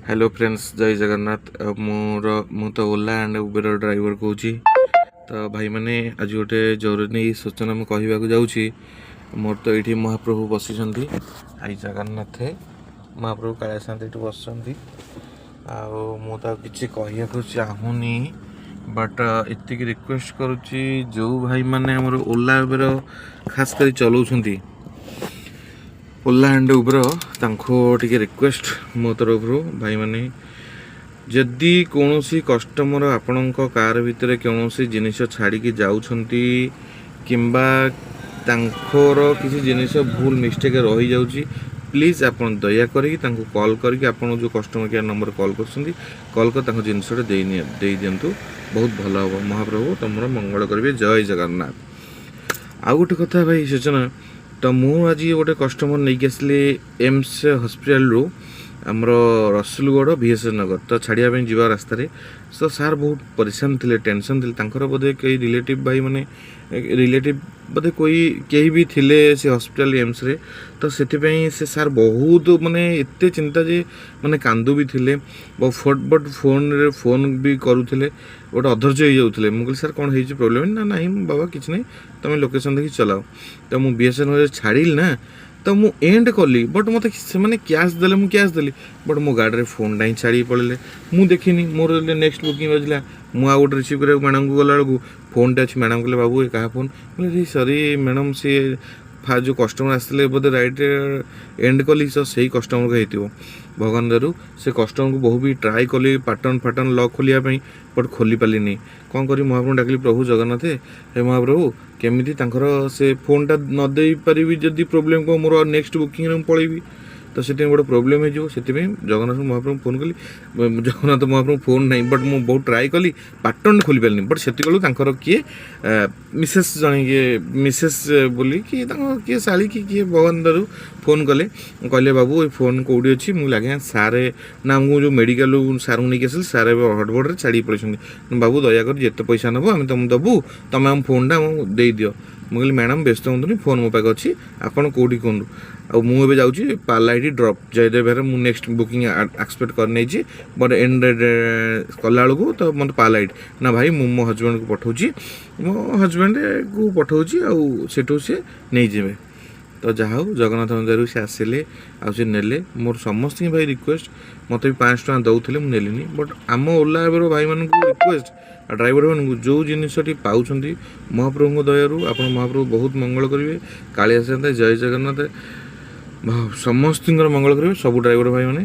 Hello friends, ଜୟ ଜଗନ୍ନାଥ। ଆଉ ମୁଁ ତ ଓଲା ଆଣ୍ଡ ଉବେର ଡ୍ରାଇଭର କହୁଛି। ତ ଭାଇମାନେ, ଆଜି ଗୋଟେ ଜରୁରୀ ସୂଚନା ମୁଁ କହିବାକୁ ଯାଉଛି। ମୋର ତ ଏଇଠି ମହାପ୍ରଭୁ ବସିଛନ୍ତି, I Jagannath ମହାପ୍ରଭୁ କାଳିଆ ସାଆନ୍ତ ଏଇଠି ବସିଛନ୍ତି। ଆଉ ମୁଁ ତ ଆଉ କିଛି କହିବାକୁ ଚାହୁଁନି, ବଟ୍ ଏତିକି ରିକ୍ୱେଷ୍ଟ କରୁଛି, ଯେଉଁ ଭାଇମାନେ ଆମର ଓଲା ଉବେର ଖାସ କରି ଚଲାଉଛନ୍ତି, ଓଲା ଆଣ୍ଡ ଉବେର, ତାଙ୍କୁ ଟିକେ ରିକ୍ୱେଷ୍ଟ ମୋ ତରଫରୁ। ଭାଇମାନେ, ଯଦି କୌଣସି କଷ୍ଟମର ଆପଣଙ୍କ କାର୍ ଭିତରେ କୌଣସି ଜିନିଷ ଛାଡ଼ିକି ଯାଉଛନ୍ତି କିମ୍ବା ତାଙ୍କର କିଛି ଜିନିଷ ଭୁଲ ମିଷ୍ଟେକ୍ ରହିଯାଉଛି, ପ୍ଲିଜ୍ ଆପଣ ଦୟା କରିକି ତାଙ୍କୁ କଲ୍ କରିକି, ଆପଣ ଯେଉଁ କଷ୍ଟମର କେୟାର ନମ୍ବର କଲ୍ କରୁଛନ୍ତି, କଲ୍ କରି ତାଙ୍କ ଜିନିଷଟା ଦେଇଦିଅନ୍ତୁ। ବହୁତ ଭଲ ହେବ। ମହାପ୍ରଭୁ ତୁମର ମଙ୍ଗଳ କରିବେ। ଜୟ ଜଗନ୍ନାଥ। ଆଉ ଗୋଟେ କଥା ଭାଇ ସୂଚନା, ତ ମୁଁ ଆଜି ଗୋଟେ କଷ୍ଟମର ନେଇକି ଆସିଲି ଏମ୍ସ ହସ୍ପିଟାଲରୁ ଆମର ରସୁଲଗଡ଼ ଭିଏସ୍ଏସ୍ ନଗର, ତ ଛାଡ଼ିବା ପାଇଁ ଯିବା ରାସ୍ତାରେ। ତ ସାର୍ ବହୁତ ପରିଶାନ ଥିଲେ, ଟେନସନ୍ ଥିଲେ। ତାଙ୍କର ବୋଧେ କେହି ରିଲେଟିଭ୍ ଭାଇ, ମାନେ ରିଲେଟିଭ୍ ବୋଧେ କେହି ବି ଥିଲେ ସେ ହସ୍ପିଟାଲ ଏମ୍ସରେ। ତ ସେଥିପାଇଁ ସେ ସାର୍ ବହୁତ ମାନେ ଏତେ ଚିନ୍ତା ଯେ ମାନେ କାନ୍ଦୁ ବି ଥିଲେ, ବଟ୍ ଫୋନ୍ରେ ଫୋନ୍ ବି କରୁଥିଲେ, ଗୋଟେ ଅଧୈର୍ଯ୍ୟ ହେଇଯାଉଥିଲେ। ମୁଁ କହିଲି, "ସାର୍, କ'ଣ ହେଇଛି ପ୍ରୋବ୍ଲେମ୍?" "ନା, ନାହିଁ ବାବା, କିଛି ନାହିଁ, ତୁମେ ଲୋକେସନ୍ ଦେଖି ଚଲାଅ।" ତ ମୁଁ ବିଏସ୍ଏନ୍ ଛାଡ଼ିଲି ନା, ତ ମୁଁ ଏଣ୍ଡ କଲି, ବଟ୍ ମୋତେ ସେମାନେ କ୍ୟାସ୍ ଦେଲେ, ମୁଁ କ୍ୟାସ୍ ଦେଲି, ବଟ୍ ମୋ ଗାଡ଼ିରେ ଫୋନ୍ଟା ହିଁ ଛାଡ଼ିକି ପଳେଇଲେ। ମୁଁ ଦେଖିନି। ମୋର ନେକ୍ସଟ ବୁକିଂ ବାଜିଲା, ମୁଁ ଆଉ ଗୋଟେ ରିସିଭ୍ କରିବାକୁ ମ୍ୟାଡ଼ାମକୁ ଗଲାବେଳକୁ ଫୋନ୍ଟା ଅଛି। ମ୍ୟାଡ଼ାମ୍ କହିଲେ, "ବାବୁ, ଏ କାହା ଫୋନ୍?" ମୁଁ କହିଲି, "ସରି ମ୍ୟାଡ଼ାମ୍, ସିଏ ଯେଉଁ କଷ୍ଟମର ଆସିଥିଲେ, ବୋଧେ ରାଇଟ୍ରେ ଏଣ୍ଡ କଲି, ତ ସେଇ କଷ୍ଟମରକୁ ହେଇଥିବ।" ଭଗବାନ ଦୟାରୁ ସେ କଷ୍ଟମରକୁ ବହୁ ବି ଟ୍ରାଏ କଲି ପାଟର୍ନ ଫାଟର୍ନ ଲକ୍ ଖୋଲିବା ପାଇଁ, ବଟ୍ ଖୋଲି ପାରିଲିନି। କ'ଣ କରିବି? ମହାପ୍ରଭୁଙ୍କୁ ଡାକିଲି, "ପ୍ରଭୁ ଜଗନ୍ନାଥ, ହେ ମହାପ୍ରଭୁ, କେମିତି ତାଙ୍କର ସେ ଫୋନ୍ଟା ନ ଦେଇପାରିବି ଯଦି ପ୍ରୋବ୍ଲେମ୍ କ'ଣ, ମୋର ନେକ୍ସଟ ବୁକିଂରେ ମୁଁ ପଳେଇବି, ତ ସେଥିପାଇଁ ଗୋଟେ ପ୍ରୋବ୍ଲେମ୍ ହେଇଯିବ।" ସେଥିପାଇଁ ଜଗନ୍ନାଥ ମହାପ୍ରଭୁଙ୍କୁ ଫୋନ୍ କଲି। ଜଗନ୍ନାଥ ମହାପ୍ରଭୁ, ଫୋନ୍ ନାହିଁ, ବଟ୍ ମୁଁ ବହୁତ ଟ୍ରାଏ କଲି, ପାଟର୍ନ ଖୋଲି ପାରିଲିନି। ବଟ୍ ସେତିକିବେଳକୁ ତାଙ୍କର କିଏ ମିସେସ୍ ଜଣେ କିଏ, ମିସେସ୍ ବୋଲି କି ତାଙ୍କ କିଏ ଶାଳୀ କି କିଏ, ଭଗବାନ ଦୟାରୁ ଫୋନ୍ କଲେ। କହିଲେ, "ବାବୁ, ଏ ଫୋନ୍ କେଉଁଠି ଅଛି?" ମୁଁ କହିଲି, "ଆଜ୍ଞା ସାର୍, ନା ମୁଁ ଯେଉଁ ମେଡ଼ିକାଲରୁ ସାର୍ଙ୍କୁ ନେଇକି ଆସିଲି, ସାର୍ ଏବେ ହଡ଼ବଡ଼ରେ ଛାଡ଼ିକି ପଳେଇଛନ୍ତି। ବାବୁ, ଦୟାକରି ଯେତେ ପଇସା ନେବ ଆମେ ତୁମକୁ ଦେବୁ, ତୁମେ ଆମ ଫୋନ୍ଟା ଆମକୁ ଦେଇଦିଅ।" ମୁଁ କହିଲି, "ମ୍ୟାଡ଼ାମ୍, ବ୍ୟସ୍ତ ହୁଅନ୍ତୁନି, ଫୋନ୍ ମୋ ପାଖେ ଅଛି, ଆପଣ କେଉଁଠି କୁହନ୍ତୁ। ଆଉ ମୁଁ ଏବେ ଯାଉଛି ପାଲାଇଟି ଡ୍ରପ୍, ଜୟଦେବ ବିହାର। ମୁଁ ନେକ୍ସଟ ବୁକିଂ ଆକ୍ସେପ୍ଟ କରିନେଇଛି, ବଟ୍ ଏଣ୍ଡ କଲାବେଳକୁ ତ ମୋତେ ପାଲାଇଟ୍ ନା ଭାଇ, ମୁଁ ମୋ ହଜବେଣ୍ଡକୁ ପଠାଉଛି, ମୋ ହଜବେଣ୍ଡକୁ ପଠାଉଛି, ଆଉ ସେଠୁ ସେ ନେଇଯିବେ।" ତ ଯାହା ହଉ, ଜଗନ୍ନାଥ ମନ୍ଦିରରୁ ସେ ଆସିଲେ ଆଉ ସେ ନେଲେ। ମୋର ସମସ୍ତଙ୍କୁ ଭାଇ ରିକ୍ୱେଷ୍ଟ, ମୋତେ ବି 500 ଟଙ୍କା ଦେଉଥିଲେ, ମୁଁ ନେଲିନି। ବଟ୍ ଆମ ଓଲା ଉବେର ଭାଇମାନଙ୍କୁ ରିକ୍ୱେଷ୍ଟ ଆଉ ଡ୍ରାଇଭରମାନଙ୍କୁ, ଯେଉଁ ଜିନିଷଟି ପାଉଛନ୍ତି ମହାପ୍ରଭୁଙ୍କ ଦୟାରୁ, ଆପଣ ମହାପ୍ରଭୁ ବହୁତ ମଙ୍ଗଳ କରିବେ। କାଳିଆ ସାଆନ୍ତେ, ଜୟ ଜଗନ୍ନାଥ, ସମସ୍ତଙ୍କର ମଙ୍ଗଳ କରିବେ, ସବୁ ଡ୍ରାଇଭର ଭାଇମାନେ।